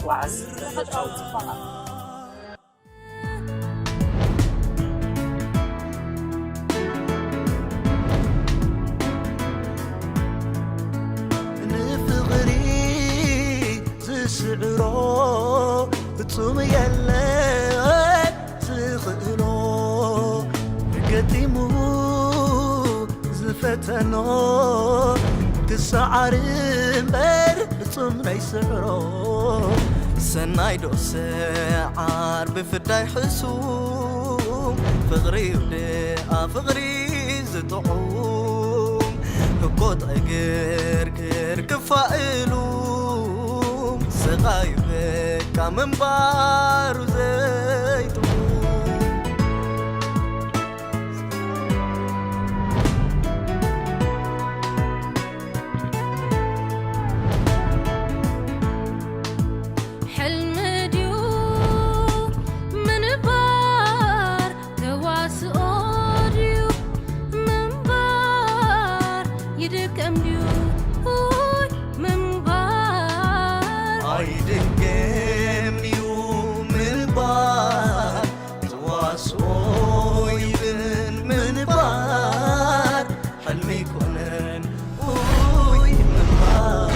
በዓል ተፈጥሮኣዊ ጽባቐ። ንፍቕሪ ዝስዕሮ ፍጹም የለን ዝኽእሎ፣ ገጢሙ ዝፈተኖ ክሰዓር እምበር ፍጹም ናይ ስዕሮ። ሰናይ ዶ ሰዓር ብፍዳይ ሕሱም፣ ፍቕሪ ዩ ደኣ ፍቕሪ ዝጥዑም፣ ህኮት ዕግርግር ክፋእሉ፣ ስቓዩ በቃ ምንባሩ ዘይጥዑም። ሕልሚ ድዩ ምንባር፣ ተዋስኦ ድዩ ምንባር፣ ይድከም ድዩ ውይ ምንባር። ኣይድገም እዩ ምንባር፣ ተዋስኦ ይብን ምንባር፣ ሕልሚ ኣይኮነን ውይ ምንባር።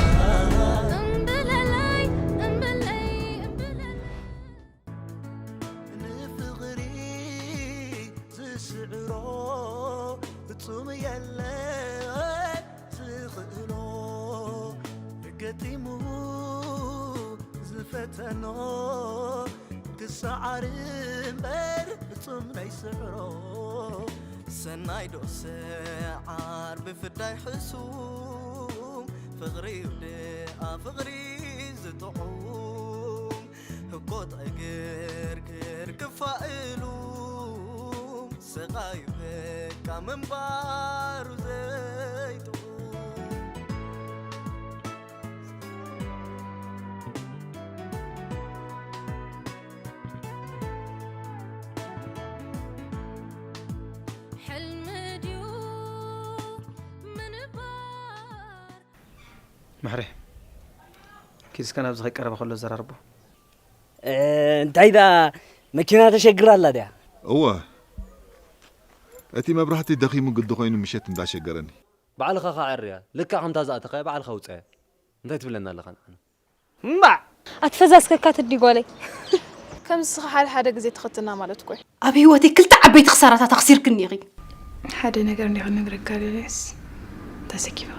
እምብለለይ፣ እምብለይ፣ እምብለለይ። ንፍቕሪ ዝስዕሮ ፍጹም የለን ዝኽእሎ፣ ገጢሙ ዝፈተኖ ክሰዓር እምበር ፍጹም ናይ ስዕሮ። ሰናይ ዶ ሰዓር ብፍዳይ ሕሱም፣ ፍቕሪ ዩ ደኣ ፍቕሪ ዝጥዑም፣ ህኮት ዕግርግር ክፋእሉ፣ ስቓዩ በቃ ምንባሩ ዘይጥዑም። ሕልሚ ድዩ ምንባር? ምሕሬ፣ ኪድ እስከ ናብዚ ከይቀረበ ከሎ ዘራርቦ። እንታይ ደኣ መኪና ተሸግራ ኣላ ድያ? እወ፣ እቲ መብራህቲ ደኺሙ ግዲ ኮይኑ ምሸት እንዳሸገረኒ። ባዕልኻ ኸዓ ዕርያ፣ ልክዕ ከምታ ዝኣተኻያ ባዕልኻ ውጻያ። እንታይ ትብለና ኣለኻ ንዓና? እምባዕ! ኣትፈዛስከካ ትዲ ጓለይ። ከምዚ ስኻ ሓደ ሓደ ግዜ ትኸትና ማለት እኮ እዩ። ኣብ ህይወተይ ክልተ ዓበይቲ ክሳራታት ኣኽሲርክኒ ኢኺ። ሓደ ነገር እንዲያ ክነግረካ ደልየስ ተሰኪፋ።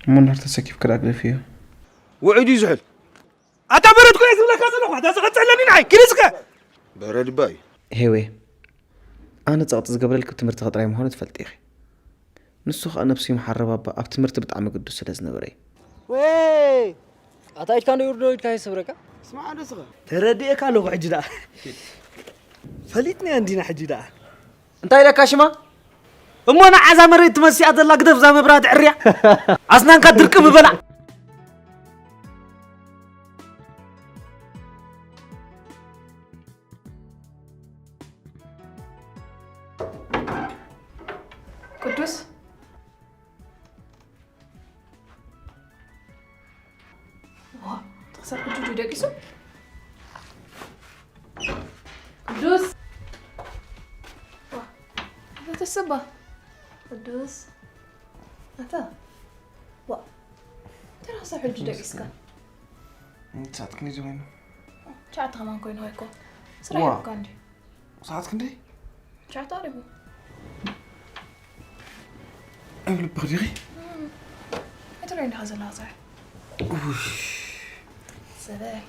እሞ እንድሕር ተሰኪፍኪ ደኣ ግደፍዮ። ውዑይ ድዩ ዝሑል? ኣታ በረድኩ እየ ዝብለካ ዘለኹ፣ ኣታ ዝቐጽዕ ኣለኒ ንዓይ፣ ኪድ እስከ። በረድ እባ እዩ። ሄዌ፣ ኣነ ጸቕጢ ዝገብረልኪ ብትምህርትኺ ጥራይ ምዃኑ ትፈልጢ ኢኺ። ንሱ ኸኣ ነብሱ ይምሓር ረባባ ኣብ ትምህርቲ ብጣዕሚ ግዱስ ስለ ዝነበረ እዩ። ወይ ኣታ ኢድካ እንዶ ይውርዶ ኢድካ ይሰብረካ። ስማዕ ኣደ ስኻ። ተረዲኤካ ኣለኹ ሕጂ ደኣ። ፈሊጥናዮ እንዲና ሕጂ ደኣ። እንታይ ኢለካ ሽማ? እሞ ንዓዛ መሬት ትመሲኣ ዘላ ግደፍ እዛ መብራት ዕርያ። ኣስናንካ ድርቂ ምበላ። ቅዱስ ዋ፣ እቲ ክሳብ ሕጂ ድዩ ደቂሱ? ቅዱስ ዋ፣ ኣታ ተሰባ ቅዱስ ኣታ ዋ፣ እንታይ ደኣ ክሳብ ሕጂ ደቂስካ? ንሳትክን እዩ ዝኮይኑ። ትሽዓተ ከማን ኮይኑ እኮ ስራሕ ዋ። እኮ እንዲ። ሰዓት ክንደይ? ትሽዓተ ቀሪቡ። ኣብ ልብኺ ዲኺ? እም፣ ኣይትሪኦን ዲኻ ዘለኻ ፀሓይ? ውይ፣ ሰበይ።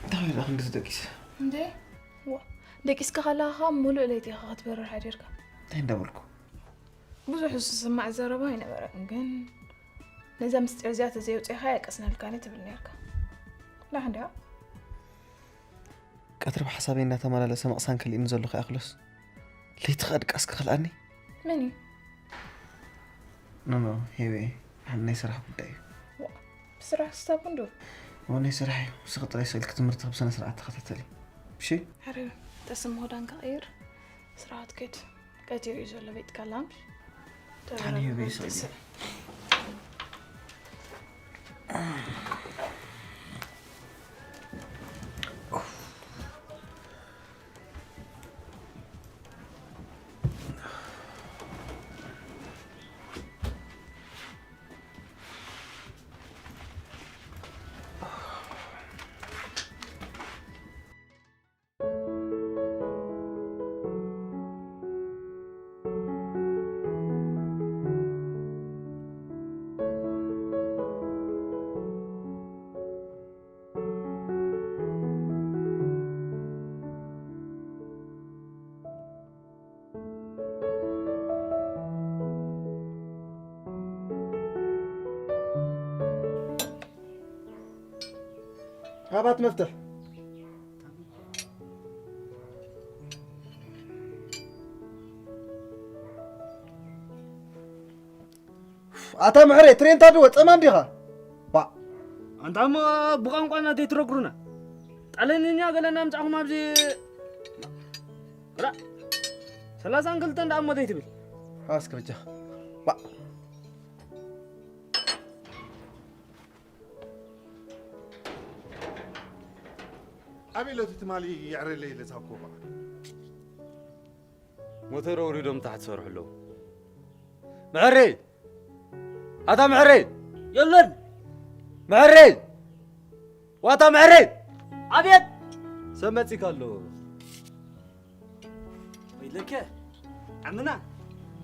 እንታይ ደኣ ክንድዚ ደቂሰ? እንዴ? ዋ፣ ደቂስካ ከለኻ ሙሉእ ለይቲ ኢኻ ክትበርር ሓዲርካ። እንታይ እንዳበልኩ? ብዙሕ ዝስማዕ ዘረባ ኣይነበረን፣ ግን ነዛ ምስጢር እዚኣ ተዘየውፂእኻ ኣይቀስነልካን እየ ትብል ነርካ። ላሕ እንዲያ። ቀትሪ ብሓሳበይ እንዳተመላለሰ መቕሳን ከሊእኒ ዘሎ ከይኣኽሎስ፣ ለይቲ ኸኣ ድቃስ ክኸልኣኒ? መን እዩ? ኖ፣ ኖ፣ ሄዌ፣ ሓደ ናይ ስራሕ ጉዳይ እዩ። ዋ፣ ብስራሕ ክስታብ ክንዱ? እወ፣ ናይ ስራሕ እዩ። ንስኺ ጥራይ ስእልኪ ትምህርትኺ ብስነ ስርዓት ተኸታተሊ። እሺ? ሕረ፣ ተስም ሆዳንካ ቀይር። ስርዓት ከይድ። ቀትሪ እዩ ዘሎ ቤት ካላምሽ። ኣነ ሄዌ ስእሊ። ኣባት መፍትሕ። ኣታ ምሕሬ፣ ትሬንታ ድወ ጸማም ዲኻ? ዋ። ኣንታ እሞ ብቋንቋና ዘይትረግሩና። ጣልያንኛ ገለ እናምጻኹም ኣብዚ ራ-፣ ሰላሳን ክልተን ደኣ እሞ ዘይትብል። ኣስከ በጃ። ዋ። ኣበይ ለቱ ትማሊ የዕረለይ ለዛኮ በዓል። ሞተር ኣውሪዶም ታሕቲ ሰርሑ ኣለዉ። ምሕሬ! ኣታ ምሕሬ! የለን! ምሕሬ! ዋታ ምሕሬ! ኣቤት! ሰብ መጺካ ኣሎ። ወይለከ፣ ዓምና፣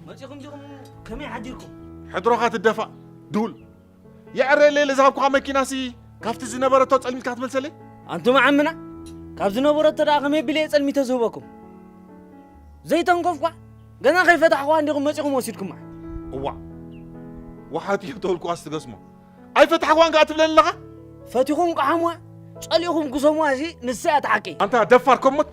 መጺኹም ዲኹም ከመይ ሓዲርኩም? ሕድሮኻ ትደፋእ፣ ድሁል። የዕረለይ ለዝሃብኩኻ መኪናሲ ካብቲ ዝነበረቶ ጸልሚትካ ትመልሰለይ? ኣንቱም ዓምና፣ ካብ ዝነበረቶ ደኣ ከመይ ኣቢለ እየ ጸልሚተ ዝህበኩም? ዘይተንከፍኳ፣ ገና ከይፈታሕኳ እንዲኹም መጺኹም ወሲድኩማ። እዋ፣ ወሓት እዩ ተወልኩዋስ ትገስሞ። ኣይፈታሕኳን ከኣ ትብለኒ ኣለኻ? ፈቲኹም ቀሓምዋ፣ ጸሊእኹም ክሰምዋ፣ እዚ ንሳ እያ እቲ ሓቂ። ኣንታ ደፋር ከሞት።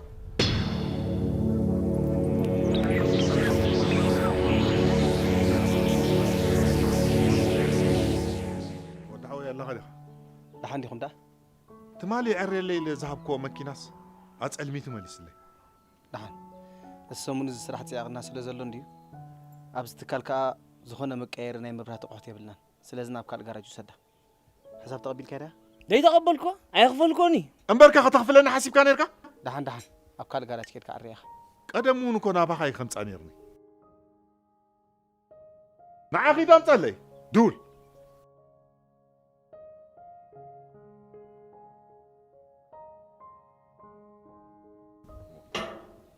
ወዲ ሓወይ ኣለኻ ዲኻ? ደሓን ዲኹም ደኣ? ትማሊ ዕርየለይ ኢለ ዝሃብክዎ መኪናስ ኣጸልሚቱ መሊስለይ። ደሓን። እዚ ሰሙን እዚ ስራሕ ጸያቕና ስለ ዘሎ እንድዩ፣ ኣብዚ ትካል ከኣ ዝኾነ መቀየሪ ናይ መብራህቲ ኣቑሑት የብልናን። ስለዚ ናብ ካልእ ጋራጅ ውሰዳ። ሕሳብ ተቐቢልካያ ድያ? ዘይተቐበልኩ ኣይኽፈልኩን እዩ። እምበርከ ከተኽፍለኒ ሓሲብካ ነርካ? ደሓን ደሓን፣ ኣብ ካልእ ጋራጅ ኬድካ ኣርእያ ኢኻ። ቀደም እውን እኮ ናባኻ እዩ ከምጻ ነርኒ። ንዓ ኺድ ኣምጸለይ፣ ድውል።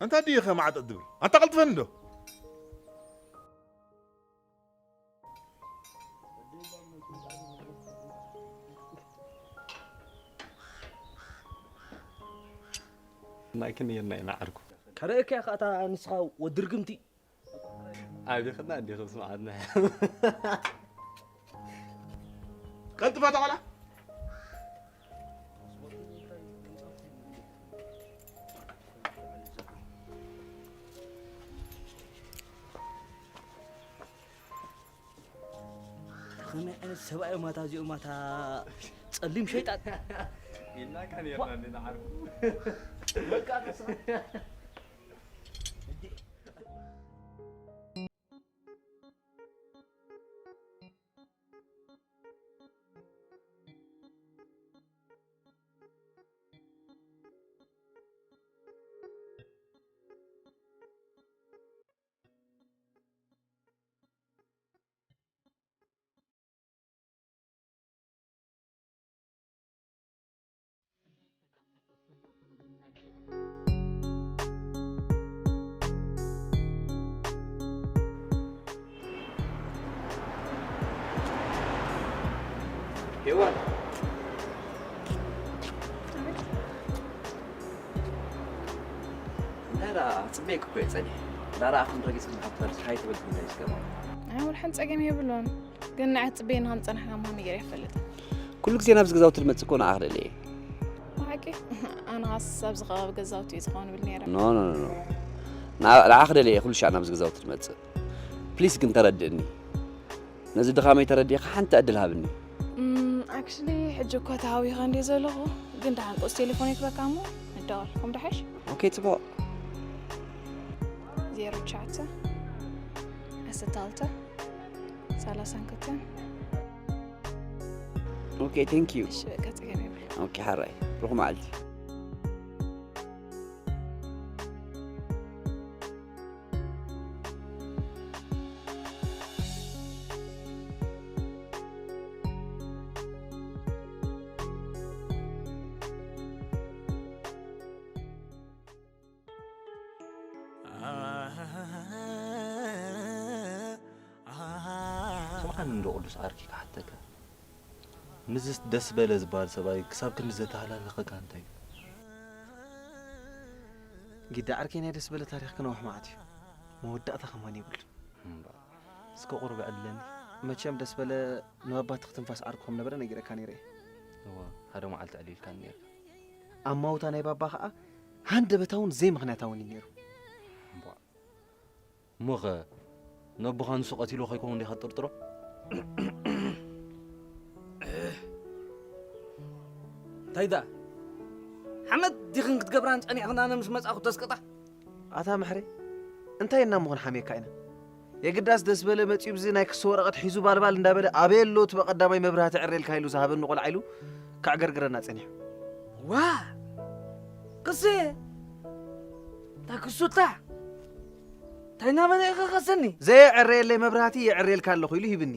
እንታይ ድዩ ኸ ማዕጠጥ ድብል? ኣንታ ቀልጥፈኒ ዶ? ናይ ክንየና ኢና ዓርኩ። ከርእየካ እየ ኸኣ እታ ንስኻ ወዲ ርግምቲ። ዓቢኽና እንዲኹም ስምዓትና። ቀልጥፋ እታ ቆልዓ። ከመይ ዓይነት ሰብኣይ እዮም ኣታ እዚኦም ኣታ ጸሊም ሸይጣን? ኢልናካ ኔርና እንዴ ንዓርኩ። በቃ ተስፋ። ሄዋን፣ እንታይ ደኣ ጽበየክ እኮ እየ ጸኒሐ። እንዳረኣኹን ረጊጽ ብሓብተር ሃይ ትብል እንታይ ዝገባ? ኣይ፣ ወላ ሓንቲ ጸገም የብሉን። ግን ንዓይ ክትጽበየኒ ከም ዝጸናሕካ ምዃኑ ነጊረ ኣይፈልጥን። ኩሉ ግዜ ናብዚ ገዛውቲ ዝመጽእ እኮ ንዓኺ ክደሊ እየ። ብሓቂ? ኣነ ኻስ ኣብዚ ከባቢ ገዛውቲ እዩ ዝኾን ብል ነይረ። ኖ፣ ኖ፣ ኖ፣ ኖ። ንዓ-፣ ንዓኺ ክደሊ እየ ኩሉ ሻዕ ናብዚ ገዛውቲ ዝመጽእ። ፕሊስ ግን ተረድእኒ። ነዚ ድኻመይ ተረዲእኻ ሓንቲ ዕድል ሃብኒ። እም፣ ኣክቹሊ ሕጂ እኮ ተሃዊኸ እንድየ ዘለኹ፣ ግን ደሓን ቁጽሪ ቴሌፎነይ ክበካ እሞ ንደዋወል። ከምኡ ዶ ሓይሽ? ኦኬ፣ ጽቡቕ። ዜሮ ትሽዓተ፣ ዓሰርተ ክልተ፣ ሰላሳን ክልተን። ኦኬ፣ ቴንክ ዩ። እሺ፣ በቃ ጸገም የብሉን። ኦኬ፣ ሓራይ። ብሩኽ መዓልቲ። ስምዓኒ እንዶ ቅዱስ ዓርኪ ክሓተካ፣ ምስዚ ደስ በለ ዝበሃል ሰብኣይ ክሳብ ክንዲ ዘተሃላልኸካ እንታይ እዩ? ጊዳ ዓርከይ፣ ናይ ደስ በለ ታሪኽ ክነውሕ መዓት እዩ። መወዳእታ ከማን የብሉን። እምባ፣ እስከ ቁሩብ ዕለኒ። መቸም ደስ በለ ንባባትኽ ትንፋስ ዓርኩ ከም ነበረ ነጊረካ ነይረ እየ። እወ፣ ሓደ መዓልቲ ኣዕሊልካኒ ነይርካ። ኣማውታ ናይ ባባ ኸኣ ሃንደበታውን ዘይምኽንያታውን እዩ ነይሩ። እምቧእ። እሞኸ ነቦኻ ንሱ ቀቲልዎ ከይከውን ዲኻ ትጥርጥሮ? እንታይ ደኣ? ሓመድ ዲኽን ክትገብራን ጸኒዕኽን ኣነ ምስ መጻእኩ ተስቅጣ? ኣታ ምሕሬ፣ እንታይ እና ምኹን ሓሜካ ኢና? የግዳስ ደስ በለ መጺኡ ብዚ ናይ ክሲ ወረቐት ሒዙ ባልባል እንዳበለ ኣበይ ኣሎ እቲ በቐዳማይ መብራህቲ ዕሬልካ ኢሉ ዝሃበኒ ቆልዓ ኢሉ ከዕገርግረና ጸኒሑ። ዋ! ክሲ? እንታይ ክሱታ? እንታይ እናበለ ኢኻ ከሰኒ? ዘየዕረየለይ መብራህቲ የዕርየልካ ኣለኹ ኢሉ ሂብኒ።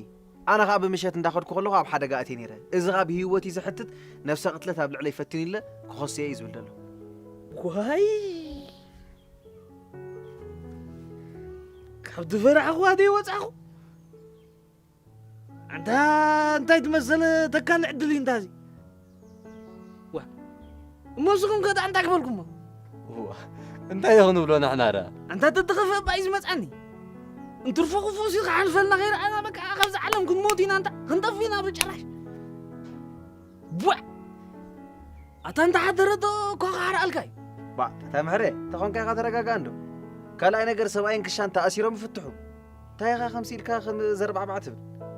ኣነ ኸኣ ብምሸት እንዳኸድኩ ከለኹ ኣብ ሓደጋ ኣትየ ነይረ። እዚ ኸኣ ብህይወት እዩ ዘሕትት፣ ነፍሰ ቅትለት ኣብ ልዕለይ ፈቲኑለ ክኸሶ እየ እዩ ዝብል ዘሎ። ዋይ! ካብ ዝፈራሕኹዋ ደይ ወጻኹ። ኣንታ እንታይ ትመሰለ ተካል ዕድል እዩ እንታዚ። ዋ፣ እሞ ንስኹም ከ እንታይ ክበልኩሞ? ዋ፣ እንታይ ዶ ክንብሎ ንሕና ደኣ? ኣንታ ተተኸፈ እባ እዩ ዝመጽኣኒ። እንትርፎ ክፉእ ሲ ክሓልፈልና ከይረኣና በቃ ካብዛ ዓለም ክንሞት ኢና እንታ ክንጠፍ ኢና ብጭራሽ። ቧዕ! ኣታ እንተ ሓደረ ዶ እኳ ክሓርኣልካ እዩ። ባዕ፣ ኣታ ምሕረ፣ ተኾንካ ኢኻ ተረጋጋእ እንዶ። ካልኣይ ነገር ሰብኣይን ክሻን ተኣሲሮም ይፍትሑ። እንታይ ኢኻ ከምዚ ኢልካ ከም ዘርባዕባዕ ትብል?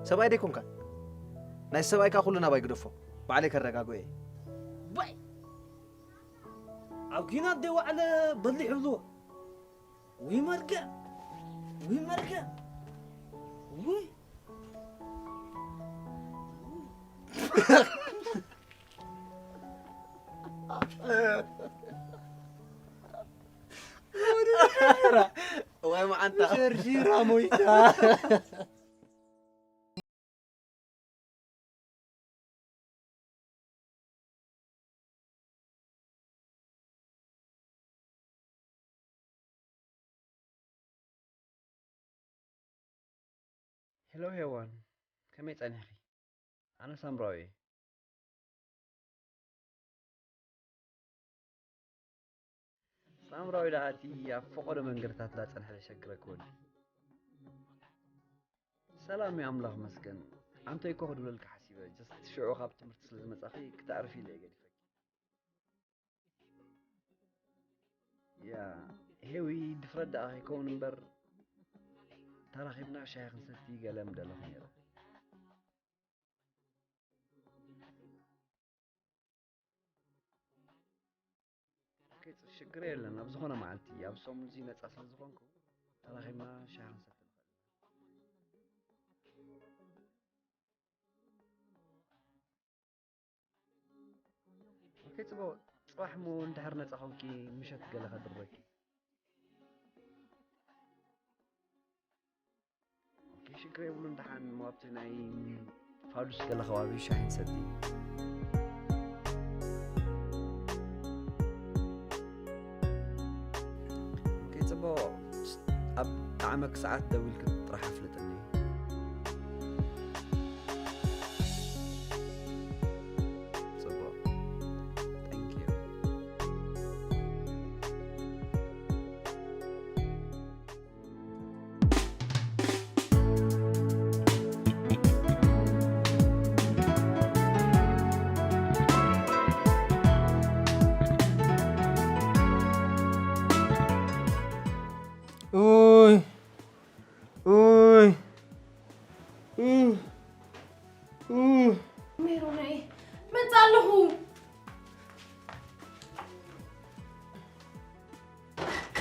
ሰብኣይ ደይኮንካ? ናይ ሰብኣይካ ኩሉ ናባይ ግደፎ። ባዕለይ ከረጋግኦ እየ። ባይ! ኣብ ኲናት ደይ ዋዕለ በሊሕ ይብልዎ። ውይ መርገም! ውይ መርገም! ውይ! ወይ መዓንታ። ሸርሺራ ሞይታ። ሄሎ ሄዋን፣ ከመይ ጸኒሕኺ? ኣነ ሳምራዊ እየ። ሳምራዊ ደኣ እቲ ኣብ ፈቐዶ መንገድታት ላጸንሐ ዘሸግረኪ ወዲ። ሰላም እዩ ኣምላኽ መስገን። ዓንቶይ እኮ ክድውለልኪ ሓሲበ። ጀስት ሽዑ ካብ ትምህርቲ ስለ ዝመጻኺ ክተዕርፊ ኢለ እየ ገዲፈኪ። ያ ሄዊ ድፍረት ደኣ ከይከውን እምበር ተራኺብና ሻሂ ክንሰቲ ገለ ምደለኹ ነይረ። ኦኬ፣ ሽግር የለን። ኣብ ዝኾነ መዓልቲ፣ ኣብ ሰሙን እዚ ነጻ ስለ ዝኾንኩ፣ ተራኺብና ሻሂ ክንሰቲ ንኽእል ኢና። ኦኬ፣ ጽቡቕ። ጽባሕ እሞ እንድሕር ነጻ ኾንኪ፣ ምሸት ገለ ከድርበኪ። ኦኬ፣ ሽግር የብሉን። ደሓን እሞ ኣብቲ ናይ ፋዱስ ገለ ከባቢ ሻሂ ንሰቲ። ኦኬ፣ ጽቡቕ። ኣብ ጣዕመክ ሰዓት ደዊልክ ጥራሕ ኣፍልጥኒ። ጽቡቕ። Thank you። ኡይ፣ ኡይ፣ ኡይ፣ ኡይ። ሜሮናይ፣ መጽእ ኣለኹ።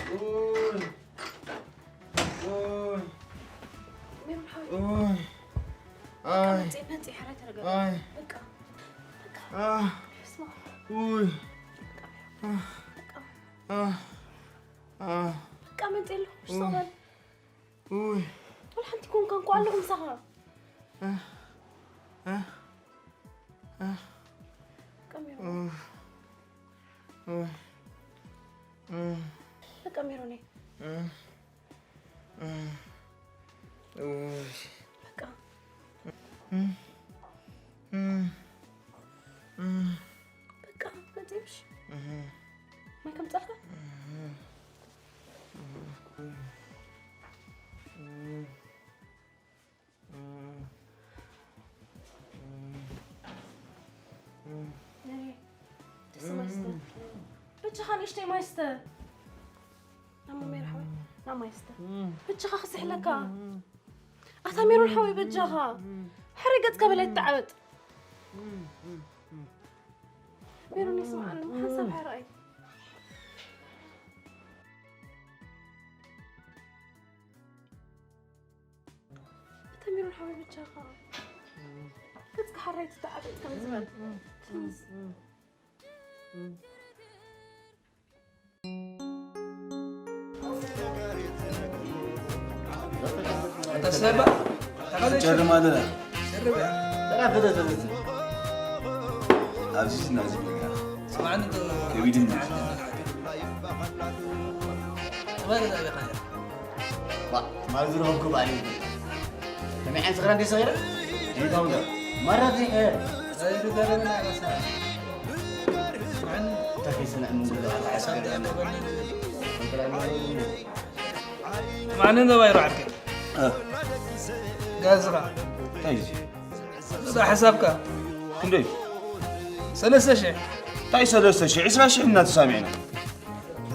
ኡይ፣ ኡይ፣ ሜሮን ሓወይ፣ ኡይ። በቃ ኣይ፣ መጽእ፣ መጽእ፣ ሓራይ ተረጋጋ። ኣይ። በቃ፣ በቃ። ኣህ። ስማ። ኡይ። በቃ፣ በቃ። ኣህ፣ ኣህ፣ ኣህ። በቃ መጽእ ኣለኹ። ኡይ። ስማ በል። ኡይ። ወላ ሓንቲ ኮንካ እንኳ ኣለኹ ምሳኻ። ኣህ፣ ኣህ፣ ኣህ። በቃ ሜሮን። ኡፍ፣ ኡፍ፣ ኡፍ። በቃ ሜሮነይ። ኡፍ፣ ኡፍ፣ ኡፍ። በቃ። ኡፍ፣ ኡፍ፣ ኡፍ። በቃ መጽእ ምሽ። ኡፍ። ማይ ከምጻልካ? ኡፍ፣ ኡፍ፣ ኡፍ። ብቻኻ ንእሽተይ ማይ ስተ። ናሞ ሜሮ ሓወይ፣ ና ማይ ስተ። ብቻኻ ክስሕለካ። ኣታ ሜሮን ሓወይ በጃኻ። ሕረ ገጽካ በላይ ትተዓበጥ። ሜሮን ይስምዓኒ፣ ሓንሳብ ሕራይ። እታ ሜሮን ሓወይ በጃኻ። ገጽካ ሕራይ ትተዓበጥ ከም ዝበል። ፕሊዝ። أنت السابع؟ تعال ጨርም ኣለና። ጨርም። ተራ ፍተ ተፈት። ኣብዚ ዝና ዝብለካ። ስማዕኒ ዶ? ከቢድን። ጥበብ ዶ ይኻያ? ባ፣ ማል ዝረኸብኩ ባዕሉ ይብል። ከመይ ዓይነት ስኽራ እንደ ሰኺረ? እንታይ ማራ ዘይቀየር? ዘይትገረምና ይመስላል። ስማዕኒ። እንታይ ከይሰምዕ ምን ጉዳይ? ሓሳብ ዶ ያለበኒ? እንታይ ማዕነ ነባይሮ ዓርከይ? እ። ጋዝኻ። እንታይ እዩ? እዛ ሓሳብካ? ክንደይ? ሰለስተ ሽሕ። እንታይ ሰለስተ ሽሕ? ዕስራ ሽሕ እና ተሳሚዕና።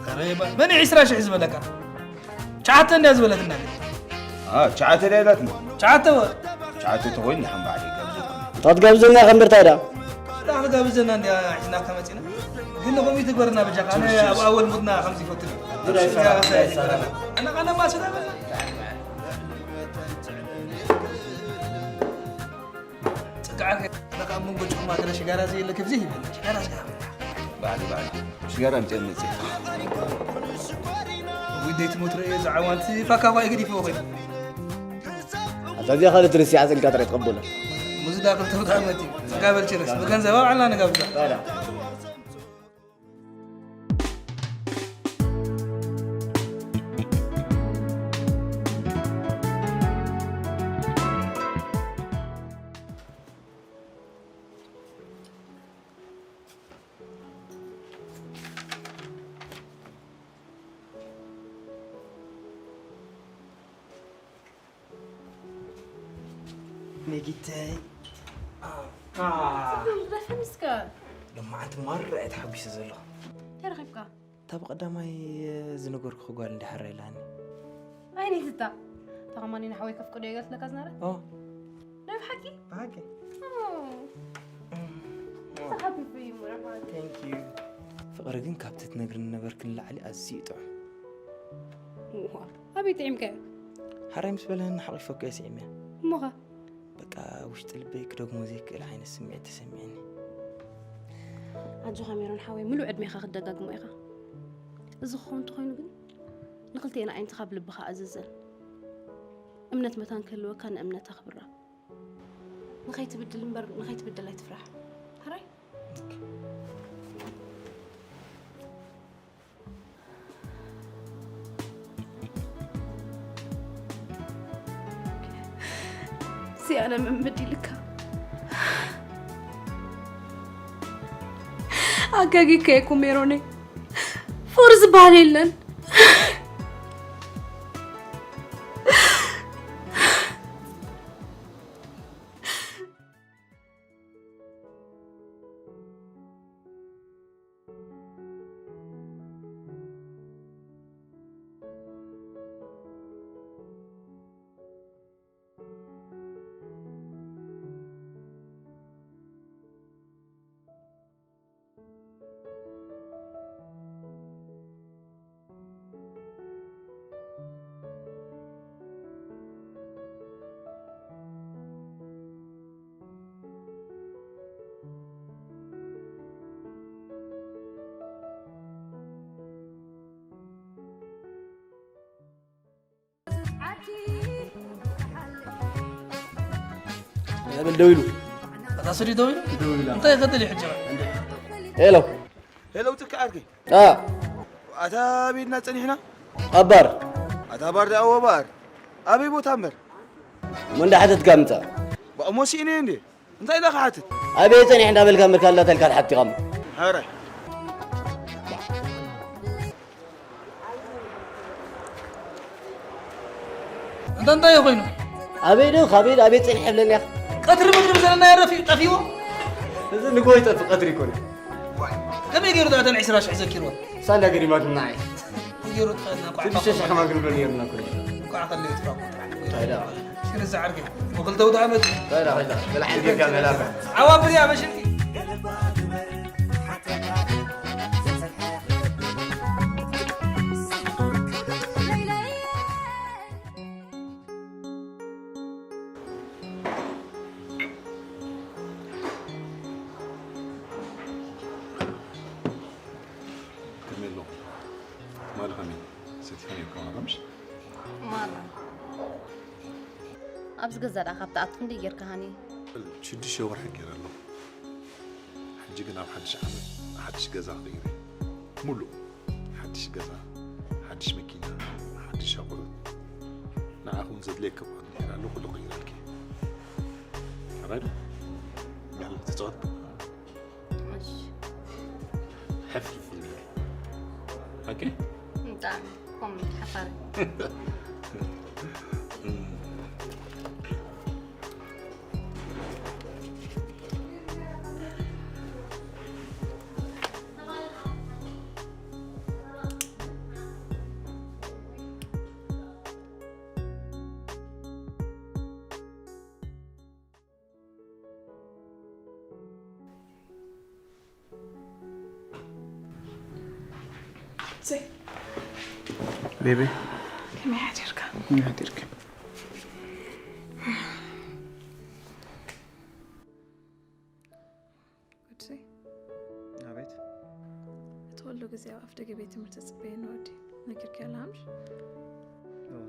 ቀረባ። መን እዩ ዕስራ ሽሕ ዝበለካ? ቻተ እንዲያ ዝበለትና። አ፣ ቻተ ላይ ላትና። ቻተ ወ? ቻተ ተኾይን ንሓን ባዕለይ ጋብዘኩም። ታትጋብዘና ከምበር ታዲያ? ታትጋብዘና እንዲያ ሒዝናካ መጺና። ግን ንኸምኡ ትግበረና በጃኻ። ኣነ ኣብ ኣወል ሙድና ከምዚ ይፈቱ። ኣነ ቃነ ማስዳ በላ። ጽግዓት ነካ ኣብ መንጎ ጭኹማ ገለ ሽጋራ ዘየለ ክብዚ ይበል። ሽጋራ ሽጋራ። ባዕሉ፣ ባዕሉ። ሽጋራ ኣምጽእ፣ ኣምጽእ። ውደይ ትሞት ርእየ ዝዓዋንቲ ፋካ ኳይ ገዲፍዎ ኮይኑ። ኣታ እዚኣ ካልእ ትርሲ ዓጽንካ ጥራይ ትቐበሎ። ሙዝዳ ክልተ ብጣዕሚ መቲ። ጽጋ በል ችርስ። ብገንዘብ ኣብ ዓልና ንጋብዛ። ታዲያ። ነጊተይ። ኣታ። ጽቡቕ ደፈን እስከ። ሎማዓንቲ ማራ እየ ተሓጒሰ ዘለኹ። እንታይ ረኺብካ? እታ ብቐዳማይ ዝነገርኩኺ ጓል እንድሕር ኢላኒ። ኣይነይትታ። እታ ከማኒ ንሓወይ ከፍቅዶ እየ ገትለካ ዝነበረ? ኦ። ናይ ብሓቂ? ብሓቂ። ኦ። እም። So happy for you, ሙራፋት። Thank you። ፍቕሪ ግን ካብቲ ትነግርኒ ነበርኪ ንላዕሊ ኣዝዩ እዩ ጥዑም። እዋ፣ ኣበይ ጥዒምካዮ? ሓራይ ምስ በለኒ ሓቒፈኩ እየ ስዒመ። እሞኸ? በቃ ውሽጢ ልበይ ክደግሞ ዘይክእል ዓይነት ስምዒት ተሰሚዕኒ። ኣጆኻ ሜሮን ሓወይ፣ ምሉእ ዕድሜኻ ክትደጋግሞ ኢኻ። እዚ ክኸውን እንተኾይኑ ግን ንኽልቴና ኣዒንትኻ ብልብኻ ኣዝዘን። እምነት መታን ክህልወካ ንእምነት ኣኽብራ። ንኸይትብድል እምበር ንኸይትብደል ኣይትፍራሕ። ሕራይ? ሲያና ምን በዲልካ? ኣጋጊከ እኮ ሜሮነይ። ፍቕሪ ዝበሃል የለን። በል ደው ኢሉ። ኣታ ስዲ ደው ኢሉ? ደው ኢሉ። እንታይ ይኸተል እዩ ሕጂ? ሄሎ። ሄሎ፣ ትክ ዓርከይ። አ። ኣታ ቤትና ጸኒሕና? ኣብ ባር። ኣታ ባር ደኣ፣ ኣዎ ባር። ኣበይ ቦታ እምበር? እሞ እንዳሓተትካ ምጻእ። ብኣሞ ስኢነ እንዴ? እንታይ ኢለ ክሓትት? ኣበይ ጸኒሕ እንዳበልካ እምበር ካላ ተልካ ትሓትኻ እሞ። ሕራይ። እንተ እንታይ ኮይኑ? ኣበይ ዶ፣ ካበይ ዶ፣ ኣበይ ጸኒሕ የብለኒ ኢኻ? ቀትሪ ምድሪ ብዘለና የረፊ ጠፊዎ። እዚ ንግሆ ይጠፍእ፣ ቀትሪ ይኮነ። ዋይ፣ ከመይ ገይሩ ደኣ እተን ዕስራ ሽሕ ዘኪርወን? ሳንዳ ገዲማትና ዓይ። ከመይ ገይሩ ትኸድና? ኳዕ ሽዱሽተ ሽሕ ከማ ክንብል ነይርና እኮ። ኳዕ ከለዩ ትራኩ። እንታይ ደኣ? ሽርዚ ዓርከይ። ብኽልተ ውድኣ መጽ። እንታይ ደኣ? እንታይ ደኣ? ገለ ሓይል ጌርካ መላኻ። ዓዋ ብርያ መሽንቲ። ከመይ ኣለኹም? ማሊ ከመይ? ሰቲኻ ነይርካ ማራ ምሽ? ማራ ኣብዚ ገዛ ደኣ ካብ ትኣቱ ክንደይ ጌርካ ሃኒ? ሽዱሽተ ወርሒ ገይረ ኣለኹ። ሕጂ ግን ኣብ ሓድሽ ዓመት ሓድሽ ገዛ ክቕይር እየ። ሙሉእ ሓድሽ ገዛ፣ ሓድሽ መኪና፣ ሓድሽ ኣቑሑት። ንዓኹም ዘድልየኩም ኣድልየና ኣለኹ፣ ኩሉ ክቕይረልኪ። ኣባይ ዶ? ያላ ተጻወት። እሺ። ሕፍርፍ ይብል። ኦኬ? ብጣዕሚ ኮም ሓፋሪ። ቤቢ ከመይ ሓዲርካ? ከመይ ሓዲርካ? ወድሰይ ኣቤት። እቲ ኩሉ ግዜ ኣብ ኣፍ ደገ ቤት ትምህርቲ ዝጽበየኒ ወዲ ነጊርካዮ ኣለኻ ምሽ? እወ።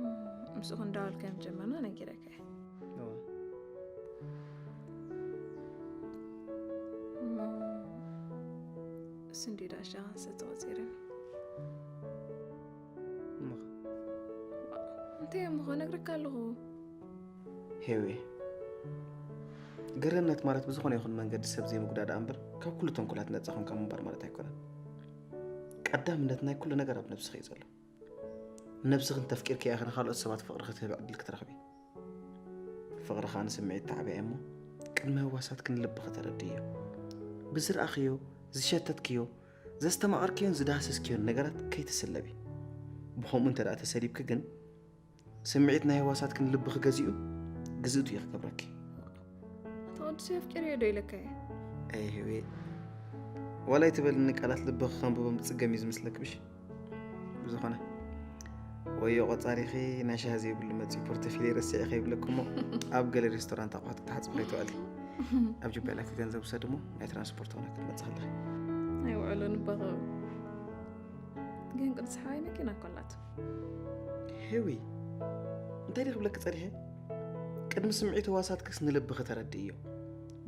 እም፣ ምስኡ ክንዳወልካ እዮም ጀመርና ነጊረካ እየ። እወ። እሞ ስንዲ ዳሻ ሰተወፂርን እሞኸ እንታይ እሞኸ ነግረካ ኣለኹ። ሄዊ፣ ገረነት ማለት ብዝኾነ ይኹን መንገዲ ሰብ ዘይምጉዳእ ደኣ እምበር ካብ ኩሉ ተንኮላት ነጻ ኾንካ ምንባር ማለት ኣይኮነን። ቀዳምነት ናይ ኩሉ ነገር ኣብ ነብስኻ እዩ ዘሎ። ነብስኺ እንተፍቂርክያ ኢኺ ንኻልኦት ሰባት ፍቕሪ ክትህቢ ዕድል ክትረኽቢ። ፍቕሪ ኸኣ ንስምዒት ተዓብያ እሞ ቅድሚ ህዋሳትኪ ንልብኺ ተረድእዮ። ብዝረኣኽዮ፣ ዝሸተትክዮ፣ ዘስተማቐርክዮን ዝዳህሰስክዮን ነገራት ከይትስለቢ። ብኸምኡ እንተ ደኣ ተሰሊብኪ ግን ስምዒት ናይ ህዋሳትኪ ንልብኺ ገዚኡ ግዝእቱ እዩ ክገብረኪ። ኣታ ወዲ ሰብ ኣፍቂረዮ ዶ ኢለካ እየ? ኣይ ህዌ፣ ዋላ ኣይትበልኒ ቃላት ልብኺ ከንብቦም ዝጽገም እዩ ዝመስለኪ ምሽ? ብዝኾነ ወዮ ቆጻሪኺ ናይ ሻሂ ዘይብሉ መጺኡ ፖርተፊለይ ረሲዐ ከይብለኪ እሞ ኣብ ገለ ሬስቶራንት ኣቑሑት ክትሓጽቢ ከይትውዕሊ። ኣብ ጁባ ኢላኪ ገንዘብ ውሰዲ እሞ ናይ ትራንስፖርት ኾነ ክትመጺ ከለኺ። ኣይውዕሎን እባ ኸው። ግን ቅዱስ ሓወይ መኪና እኮ ኣላቶ። ሄዊ፣ እንታይ ድየ ክብለኪ ጸኒሐ? ቅድሚ ስምዒት ህዋሳትክስ ንልብኺ ተረድእዮ።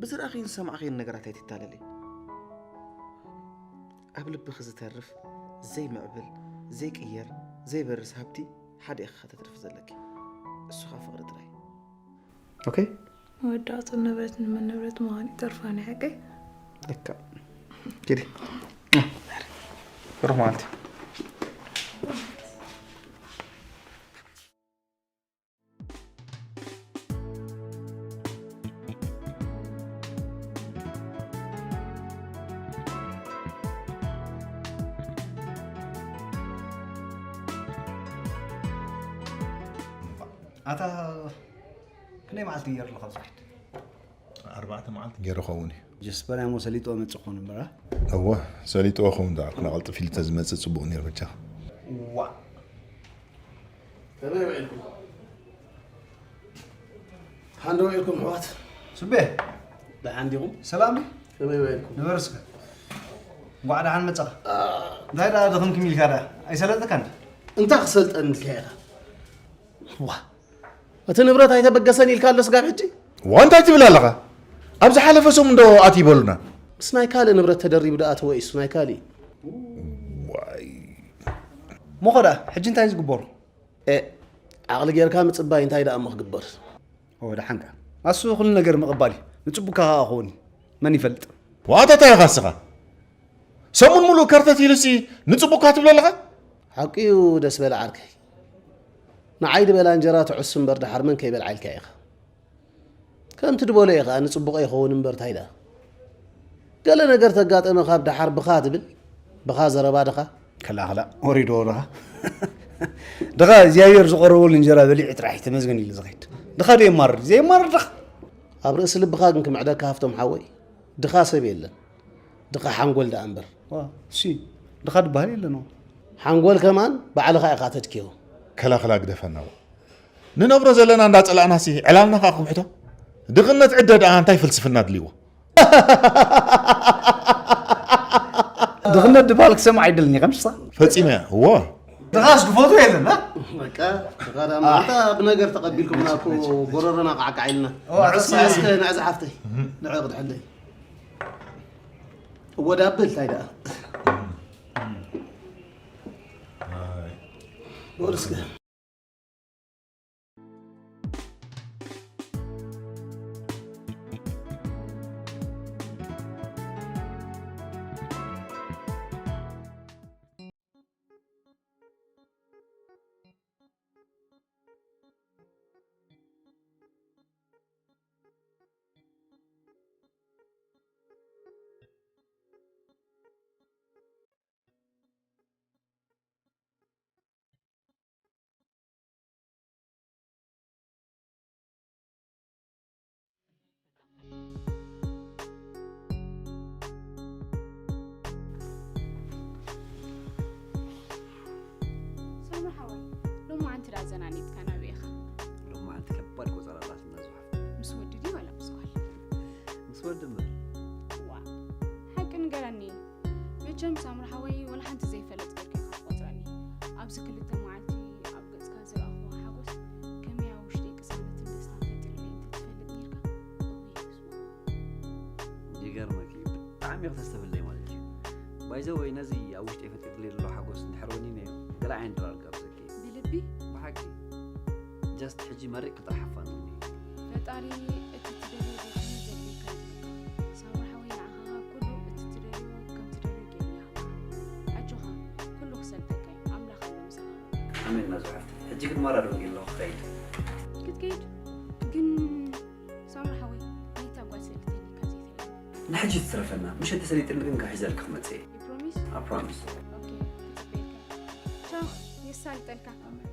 ብዝረኣኽዮን ዝሰማዕኽዮን ነገራት ኣይትታለሊ። ኣብ ልብኺ ዝተርፍ፣ ዘይምዕብል፣ ዘይቅየር፣ ዘይበርስ ሃብቲ ሓደ ኢኻ ከተትርፊ ዘለኪ። እሱ ኸኣ ፍቕሪ ጥራይ። ኦኬ? መወዳእቱ ንብረት ንመን ንብረት ምዃኑ ይተርፋ፣ ናይ ሓቀይ? ልክዕ። ኪዲ። ብሩኽ መዓልቲ። ኣታ ክንደይ መዓልቲ ገይሩ ኣሎ ካብ ዝኸይድ? ኣርባዕተ መዓልቲ ገይሩ ኸውን እዩ። ጀስፐር ያሞ ሰሊጥዎ መጽእ ክኾን እምበራ። እወ፣ ሰሊጥዎ ኸውን ደኣ፣ ክና ቀልጥፍ ኢሉ ተዝመጽእ ጽቡቕ ነይሩ በጃኻ። ዋ። ከመይ ውዒልኩም? ደሓን ዶ ውዒልኩም ኣሕዋት? ስቤ፣ ደሓን ዲኹም? ሰላም ድዩ? ከመይ ውዒልኩም? ንበር እስከ። እንኳዕ ደሓን መጻኻ። እንታይ ደኣ ደኸምኩም ኢልካ ደኣ? ኣይሰለጠካን? እንታይ ክሰልጠኒ ኢልካ ኢኻ? ዋ፣ እቲ ንብረት ኣይተበገሰን ኢልካ ኣሎ ስጋብ ሕጂ? ዋ፣ እንታይ ትብል ኣለኻ? ኣብ ዝሓለፈ ሰሙን ዶ ኣትዩ በሉና? ምስ ናይ ካልእ ንብረት ተደሪቡ ደኣ ተወኢሱ፣ ናይ ካልእ እዩ። ዋይ። እሞ ኸ ደኣ፣ ሕጂ እንታይ እዩ ዝግበሩ? ኤ፣ ዓቕሊ ጌርካ ምጽባይ እንታይ ደኣ እሞ ክግበር? ኦ፣ ደሓንካ። ኣሱ ኩሉ ነገር ምቕባል እዩ። ንጽቡቕካ ከኣ ክኸውን እዩ። መን ይፈልጥ? ዋታ እንታይ ኢኻ እስኻ? ሰሙን ሙሉእ ከርተት ኢሉሲ ንጽቡቕካ ትብሎ ኣለኻ? ሓቂ'ዩ ደስ በለ ዓርከይ። ንዓይ ድበላ እንጀራ ትዕሱ እምበር ደሓር መን ከይበልዓ ኢልካ ኢኻ። ከምቲ ድበሎ እዩ ኸኣ ንጽቡቐይ ይኸውን እምበር ታይ ደኣ። ገለ ነገር ተጋጠመ ካብ ደሓር ብኻ ትብል፣ ብኻ ዘረባ ድኻ? ከላ ከላ ወሪዶ ድኻ? ድኻ እግዚኣብሔር ዝቐረበሉ እንጀራ በሊዑ ጥራሕ እዩ ተመስገን ኢሉ ዝኸይድ። ድኻ ደየማርር፣ ዘየማርር ድኻ? ኣብ ርእሲ ልብኻ ግን ክምዕደካ ሃፍቶም ሓወይ፣ ድኻ ሰብ የለን። ድኻ ሓንጎል ደኣ እምበር። ዋ፣ እሺ፣ ድኻ ድበሃል የለን። ሓንጎል ከማን ባዕልኻ ኢኻ ተድክዮ። ከላኸላ ግደፈና። ንነብሮ ዘለና እንዳጸላእናሲ ዕላልና ከኣ ክውሕቶ። ድኽነት ዕደ ደኣ እንታይ ፍልስፍና ኣድልይዎ? ድኽነት ድበሃል ክሰምዕ ኣይደልን እየ፣ ከምሽሳ። ፈጺመ፣ እዎ። ድኻስ ክፈቱ የለን፣ እ? በቃ፣ ድኻ ደኣ ማዕታ ብነገር ተቐቢልኩምና እኮ ጎረሮና ቃዕቃዕ ኢልና። እዎ፣ ንዕስ ኣታ እስከ ንዕዚ ሓፍተይ፣ ንዕቕ ድሕለይ። እወ ዳብል እንታይ ደኣ? በሉ እስከ። ሰላም ሓወይ፣ ሎማዓንቲ ደኣ ዘናኒትካ ናበይ ኢኻ? ሎማዓንቲ ከባድ ቆጸራ ኣላትና ዝሓፍተይ። ምስ ወዲ ድዩ ዋላ ምስ ጓል? ምስ ወዲ እምበር። ዋ፣ ሓቂ ንገረኒ። መቸም ሳምሪ ሓወይ፣ ዋላ ሓንቲ ዘይፈለጥ ጌርካ ኢኻ ትቆጽረኒ። ኣብዚ ክልተ መዓልቲ ኣብ ገጽካ ዝረኣኽዎ ሓጎስ ከመይ ኣብ ውሽጠይ ቅሳነትን ደስታን ፈጢሩለይ እንተትፈልጥ ኔርካ፣ እውይ፣ ይስምዖ። ይገርመኪ፣ ብጣዕሚ ኢኺ ተስተብህለይ ማለት እዩ። By the way፣ ነዚ ኣብ ውሽጠይ ፈጢሩለይ ዘሎ ሓጎስ እንድሕር ወኒነዮ፣ ገለ ዓይነት ድራር ጋብዘኪ። ብልቢ? ብሓቂ። Just ሕጂ መሪቕ ጥራሕ ኣፋንውኒ። ፈጣሪ እቲ ትደልዮ ዘይኮነ ዘድልየካ ይህበካ። ሳምሪ ሓወይ ንዓኻ ከኣ ኩሉ እቲ ትደልዮ ከም ትደልዮ ገይሩ ይሃብካ። ኣጆኻ፣ ኩሉ ክሰልጠካ እዩ። ኣምላኽ ኣሎ ምሳኻ። ኣሜን ናዙ ሓፍተይ። ሕጂ ግን ማራ ዶ ወንጌል ኣለኹ ክኸይድ። ክትከይድ? ግን ሳምሪ ሓወይ፣ ናይታ ጓል ሰሊተኒ ካብ ዘይተለኒ። ንሕጂ ትትረፈና፣ ምሸት ተሰሊጥኒ ግን ክሕዘልኪ ክመጽእ እየ። You promise? I promise። ኦኬ፣ ክጽበየካ። ቻው፣ የሳልጠልካ። ኣሜን።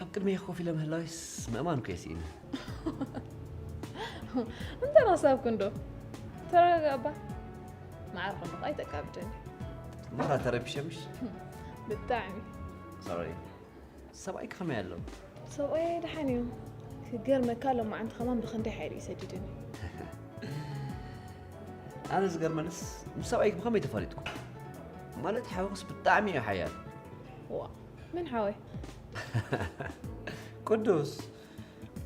ኣብ ቅድመይ ኮፍ ኢለ ምህላዊስ ምእማን እኮ የስኢኒ። እንታይ ሓሳብ ክንዶ? ተረጋጋ እባ። መዓር ክንዶ ኣይተቃብደኒ። ማራ ተረቢሸ ምሽ? ብጣዕሚ። ሶሪ። ሰብኣይኪ ከመይ ኣሎ? ሰብኣይ ደሓን እዩ። ክገርመካ ሎማዓንቲ ከማን ብኽንደይ ሓይሉ እዩ ሰዲዱኒ። ኣነ ዝገርመንስ ምስ ሰብኣይኪ ብኸመይ ተፋሊጥኩም? ማለት ሓውክስ ብጣዕሚ እዩ ሓያል። ዋ፣ መን ሓወይ? ቅዱስ።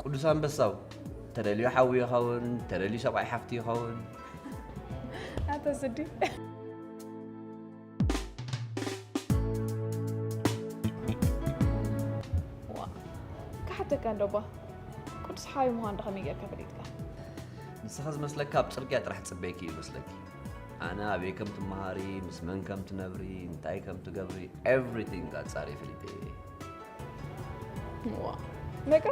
ቅዱስ ኣንበሳው። ተደልዩ ሓዊ ይኸውን፣ ተደልዩ ሰብኣይ ሓፍቲ ይኸውን። ኣታ ስዲ። ዋ፣ ክሓተካ እንዶ እባ። ቅዱስ ሓወይ ምዃን ዶ ከመይ ጌርካ ፈሊጥካ? ንስኻ ዝመስለካ ኣብ ጽርግያ ጥራሕ ትጽበየኪ እዩ መስለኪ። ኣነ ኣበይ ከም ትመሃሪ፣ ምስ መን ከም ትነብሪ፣ እንታይ ከም ትገብሪ፣ everything ኣጻሪ ፈሊጠ እየ። ዋ፣ በቃ።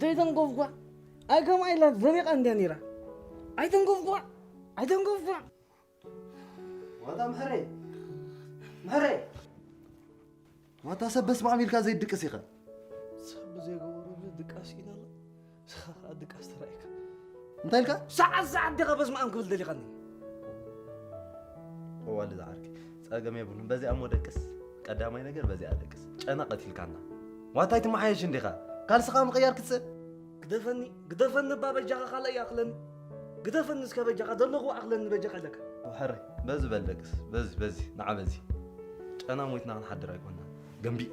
ዘይተንኮፍኳ። ኣይ ከምኣ ኢላ ዘኒቓ እንድያ ነይራ። ኣይተንኮፍኳ። ኣይተንኮፍኳ። ዋታ ምሕረይ። ምሕረይ። ዋታ ሰብ በስመ ኣብ ኢልካ ዘይድቅስ ኢኻ። ሰብ ብዘይገበሮ ድቃስ ኢልና። ንስኻ ኸኣ ድቃስ ተራእየካ። እንታይ ኢልካ? ሰዓት ሰዓት ዲኻ በስመ ኣብ ክብል ደሊኻኒ? እዋል ዝዓርከይ፣ ጸገም የብሉን። በዚኣ እሞ ደቅስ። ቀዳማይ ነገር በዚኣ ደቅስ። ጨና ቀቲልካና። ዋታይ ትመሓየሽ እንዲኻ? ካልስኻ ምቕያር ክትስእ? ግደፈኒ፣ ግደፈኒ እባ በጃኻ ካልእ ይኣኽለኒ። ግደፈኒ እስከ በጃኻ፣ ዘለኹ ኣኽለኒ በጃኻ ኣለካ። ሕራይ፣ በዚ በል ደቅስ። በዚ፣ በዚ፣ ንዓ በዚ። ጨና ሞይትና ክንሓድር ኣይኮንና። ገምቢእ።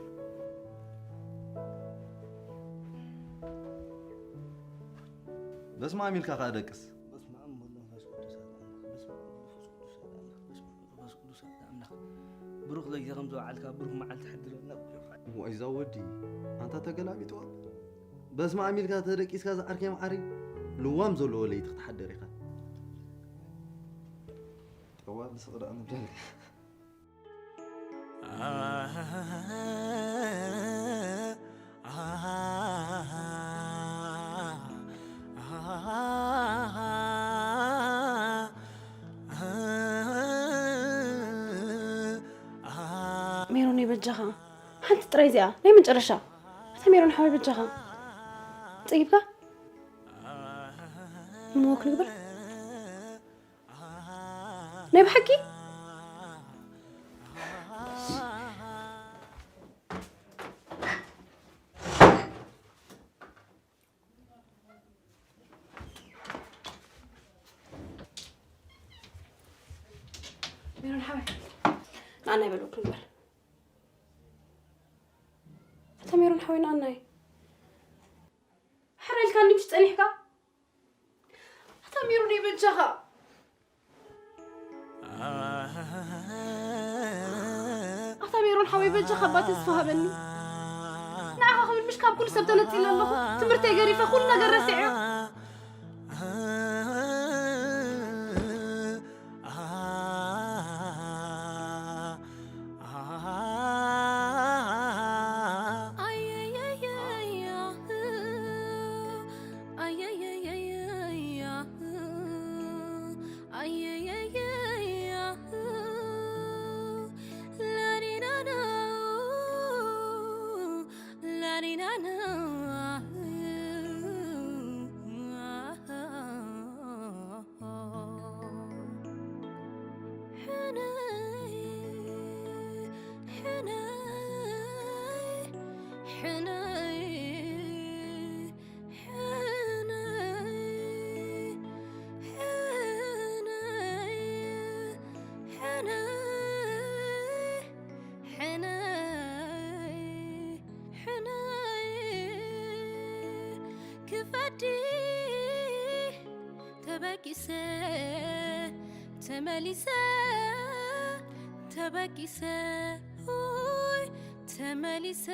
በስመ ኣብ ኢልካ ከኣ ደቅስ። በስመ ኣብ ወወልድ ወመንፈስ ቅዱስ ኣሐዱ ኣምላክ። በስመ ኣብ ወወልድ ወመንፈስ ቅዱስ ኣሐዱ ኣምላክ። በስመ ኣብ ኢዛ ከም ዝወዓልካ ብሩህ መዓልቲ ሕድረልና። ዋይ እዛ ወዲ፣ ኣንታ ተገላቢጥዋ። በስመ ኣብ ኢልካ ተደቂስካ ዝዓርከይ መዓረይ፣ ልዋም ዘለዎ ለይቲ ክትሓድር ኢኻ። ጠዋል ስቕ ደኣ ንብለልካ። ሜሮን በጃኻ ሓንቲ ጥራይ እዚኣ ናይ መጨረሻ። ኣታ ሜሮን ሓወይ በጃኻ ጸጊብካ ንምወክ ንግበር። ናይ ብሓቂ ሜሮን ሓወይ ንኣና ይበልኩ ንበር። ኣታ ሜሮን ሓወይ ንኣናይ ሕራይ ኢልካኒ ምሽ ጸኒሕካ። ኣታ ሜሮን በጃኻ ኣታ ሜሮን ሓወይ በጃኻ እባ ተስፋ ሃበኒ። ንዓኻ ክብል ምሽ ካብ ኩሉ ሰብ ተነጺለ ኣለኹ። ትምህርተይ ገሪፈ ኩሉ ነገር ረሲዐ። ተበጊሰ ተመሊሰ ተበጊሰ ኡይ ተመሊሰ